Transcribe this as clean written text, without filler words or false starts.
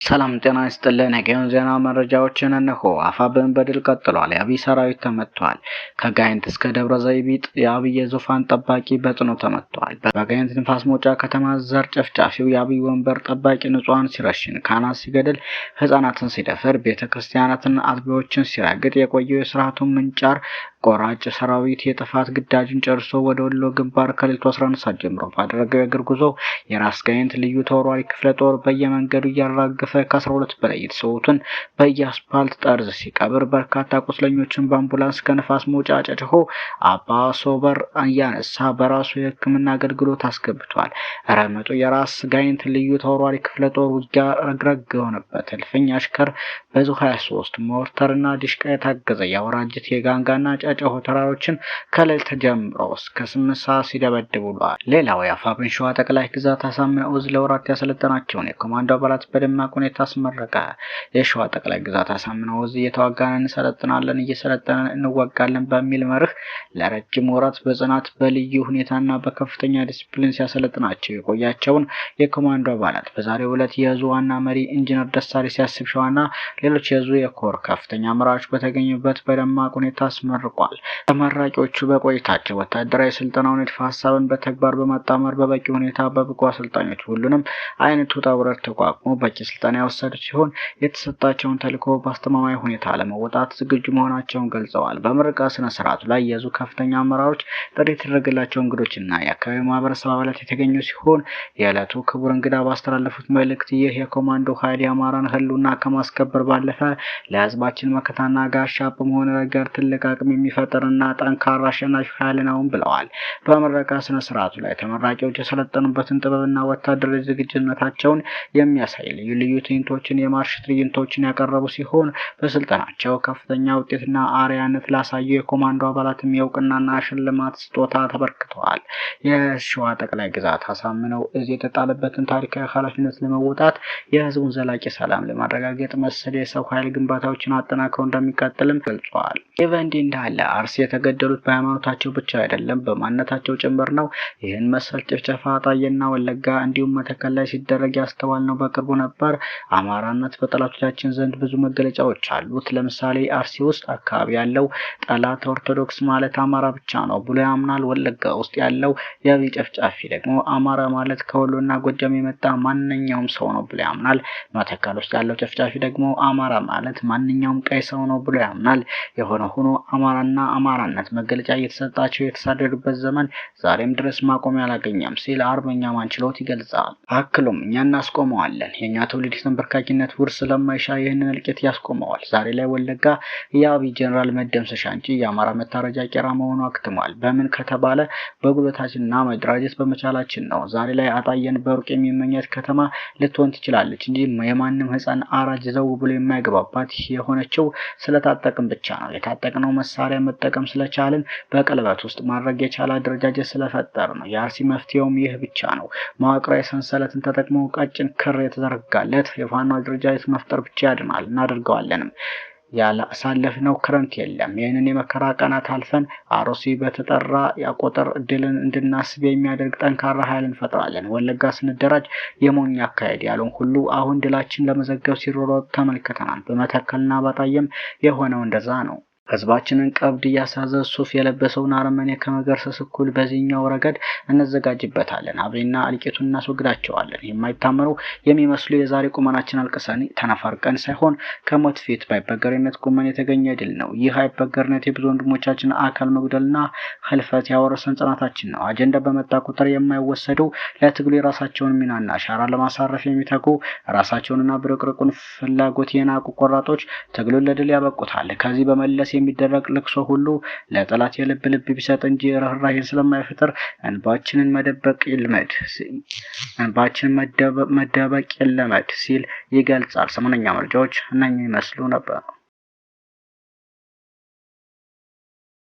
ሰላም ጤና ይስጥልን። የቀን ዜና መረጃዎችን እነሆ። አፋብን በድል ቀጥሏል። የአብይ ሰራዊት ተመቷል። ከጋይንት እስከ ደብረ ዘይቢጥ የአብይ የዙፋን ጠባቂ በጽኑ ተመቷል። በጋይንት ንፋስ መውጫ ከተማ ዘር ጨፍጫፊው የአብይ ወንበር ጠባቂ ንጹሐን ሲረሽን፣ ካህናት ሲገድል፣ ህጻናትን ሲደፍር፣ ቤተ ክርስቲያናትን አጥቢያዎችን ሲረግጥ የቆየው የስርዓቱ ምንጫር ቆራጭ ሰራዊት የጥፋት ግዳጁን ጨርሶ ወደ ወሎ ግንባር ከሌሊቱ 11 ሰዓት ጀምሮ ባደረገው የእግር ጉዞ የራስ ጋይንት ልዩ ተወርዋሪ ክፍለ ጦር በየመንገዱ እያራገፈ ከ12 በላይ የተሰዉትን በየአስፓልት ጠርዝ ሲቀብር፣ በርካታ ቁስለኞችን በአምቡላንስ ከንፋስ መውጫ ጨጭሆ አባ ሶበር እያነሳ በራሱ የሕክምና አገልግሎት አስገብቷል። ረመጡ የራስ ጋይንት ልዩ ተወርዋሪ ክፍለ ጦር ውጊያ ረግረግ የሆነበት እልፍኝ አሽከር በዙ 23 ሞርተርና ዲሽቃ የታገዘ የአውራጅት የጋንጋና ጨጨሆ ተራሮችን ከሌሊት ጀምሮ እስከ 8 ሰዓት ሲደበድብ ውሏል። ሌላው የአፋብን ሸዋ ጠቅላይ ግዛት አሳምነው እዝ ለወራት ያሰለጠናቸውን የኮማንዶ አባላት በደማቅ ሁኔታ አስመረቀ። የሸዋ ጠቅላይ ግዛት አሳምነው እዝ እየተዋጋን እንሰለጥናለን፣ እየሰለጠንን እንዋጋለን በሚል መርህ ለረጅም ወራት በጽናት በልዩ ሁኔታና በከፍተኛ ዲሲፕሊን ሲያሰለጥናቸው የቆያቸውን የኮማንዶ አባላት በዛሬው ዕለት የእዙ ዋና መሪ ኢንጂነር ደሳለኝ ሲያስብ ሸዋና ሌሎች የእዙ የኮር ከፍተኛ አመራሮች በተገኙበት በደማቅ ሁኔታ አስመርቋል። ተመራቂዎቹ በቆይታቸው ወታደራዊ ስልጠናው ንድፈ ሀሳብን በተግባር በማጣመር በበቂ ሁኔታ በብቁ አሰልጣኞች ሁሉንም አይነት ውጣ ውረድ ተቋቁሞ በቂ ስልጠና የወሰዱ ሲሆን የተሰጣቸውን ተልዕኮ በአስተማማኝ ሁኔታ ለመወጣት ዝግጁ መሆናቸውን ገልጸዋል። በምረቃ ስነ ስርዓቱ ላይ የእዙ ከፍተኛ አመራሮች፣ ጥሪ የተደረገላቸው እንግዶችና የአካባቢው ማህበረሰብ አባላት የተገኙ ሲሆን የዕለቱ ክቡር እንግዳ ባስተላለፉት መልእክት ይህ የኮማንዶ ኃይል የአማራን ህልውና ከማስከበር ባለፈ ለህዝባችን መከታና ጋሻ በመሆን ረገድ ትልቅ አቅም የሚፈጥርና ጠንካራ አሸናፊ ኃይል ነው ብለዋል። በምረቃ ስነ ስርዓቱ ላይ ተመራቂዎች የሰለጠኑበትን ጥበብና ወታደራዊ ዝግጁነታቸውን የሚያሳይ ልዩ ልዩ ትዕይንቶችን፣ የማርሽ ትዕይንቶችን ያቀረቡ ሲሆን በስልጠናቸው ከፍተኛ ውጤትና አርአያነት ላሳዩ የኮማንዶ አባላትም የእውቅናና ሽልማት ስጦታ ተበርክተዋል። የሸዋ ጠቅላይ ግዛት አሳምነው እዝ የተጣለበትን ታሪካዊ ኃላፊነት ለመወጣት የህዝቡን ዘላቂ ሰላም ለማረጋገጥ መሰል የሰው ኃይል ግንባታዎችን አጠናክሮ እንደሚቀጥልም ገልጿል። ይህ በእንዲህ እንዳለ አርሲ የተገደሉት በሃይማኖታቸው ብቻ አይደለም፣ በማንነታቸው ጭምር ነው። ይህን መሰል ጭፍጨፋ አጣዬና ወለጋ እንዲሁም መተከል ላይ ሲደረግ ያስተዋልነው በቅርቡ ነበር። አማራነት በጠላቶቻችን ዘንድ ብዙ መገለጫዎች አሉት። ለምሳሌ አርሲ ውስጥ አካባቢ ያለው ጠላት ኦርቶዶክስ ማለት አማራ ብቻ ነው ብሎ ያምናል። ወለጋ ውስጥ ያለው የአብይ ጨፍጫፊ ደግሞ አማራ ማለት ከወሎና ጎጃም የመጣ ማንኛውም ሰው ነው ብሎ ያምናል። መተከል ውስጥ ያለው ጨፍጫፊ ደግሞ አማራ ማለት ማንኛውም ቀይ ሰው ነው ብሎ ያምናል። የሆነ ሆኖ አማራና አማራነት መገለጫ እየተሰጣቸው የተሳደዱበት ዘመን ዛሬም ድረስ ማቆሚያ አላገኘም ሲል አርበኛ ማንችሎት ይገልጻል። አክሎም እኛ እናስቆመዋለን፣ የእኛ ትውልድ ተንበርካኪነት ውርስ ስለማይሻ ይህንን እልቂት ያስቆመዋል። ዛሬ ላይ ወለጋ የአብይ ጀኔራል መደምሰሻ እንጂ የአማራ መታረጃ ቄራ መሆኑ አክትሟል። በምን ከተባለ በጉልበታችንና መደራጀት በመቻላችን ነው። ዛሬ ላይ አጣየን በሩቅ የሚመኛት ከተማ ልትሆን ትችላለች እንጂ የማንም ሕፃን አራጅ ዘው ብሎ የማይገባባት የሆነችው ስለታጠቅም ብቻ ነው። የታጠቅነው መሳሪያ መጠቀም ስለቻልን፣ በቀለበት ውስጥ ማድረግ የቻለ አደረጃጀት ስለፈጠር ነው። የአርሲ መፍትሄውም ይህ ብቻ ነው። መዋቅራዊ ሰንሰለትን ተጠቅሞ ቀጭን ክር የተዘረጋለት የፋኖ አደረጃጀት መፍጠር ብቻ ያድናል። እናደርገዋለንም። ያላሳለፍነው ክረምት የለም። ይህንን የመከራ ቀናት አልፈን አሮሲ በተጠራ ቁጥር ድልን እንድናስብ የሚያደርግ ጠንካራ ኃይል እንፈጥራለን። ወለጋ ስንደራጅ የሞኝ አካሄድ ያሉን ሁሉ አሁን ድላችን ለመዘገብ ሲሮሯጡ ተመልክተናል። በመተከልና ባጣየም የሆነው እንደዛ ነው። ህዝባችንን ቀብድ እያሳዘ ሱፍ የለበሰውን አረመኔ ከመገርሰስ እኩል በዚህኛው ረገድ እንዘጋጅበታለን። አብይና እልቂቱን እናስወግዳቸዋለን። የማይታመኑ የሚመስሉ የዛሬ ቁመናችን አልቅሰን ተነፋርቀን ሳይሆን ከሞት ፊት በአይበገሬነት ቁመን የተገኘ ድል ነው። ይህ አይበገርነት የብዙ ወንድሞቻችን አካል መጉደልና ህልፈት ያወረሰን ጽናታችን ነው። አጀንዳ በመጣ ቁጥር የማይወሰዱ፣ ለትግሉ የራሳቸውን ሚናና አሻራ ለማሳረፍ የሚተጉ፣ ራሳቸውንና ብርቅርቁን ፍላጎት የናቁ ቆራጦች ትግሉን ለድል ያበቁታል። ከዚህ በመለስ የሚደረግ ልቅሶ ሁሉ ለጠላት የልብ ልብ ቢሰጥ እንጂ ርኅራሄን ስለማይፈጥር እንባችንን መደበቅ ይልመድ እንባችንን መደበቅ ይለመድ ሲል ይገልጻል። ሰሞነኛ መረጃዎች እነኚህ ይመስሉ ነበር።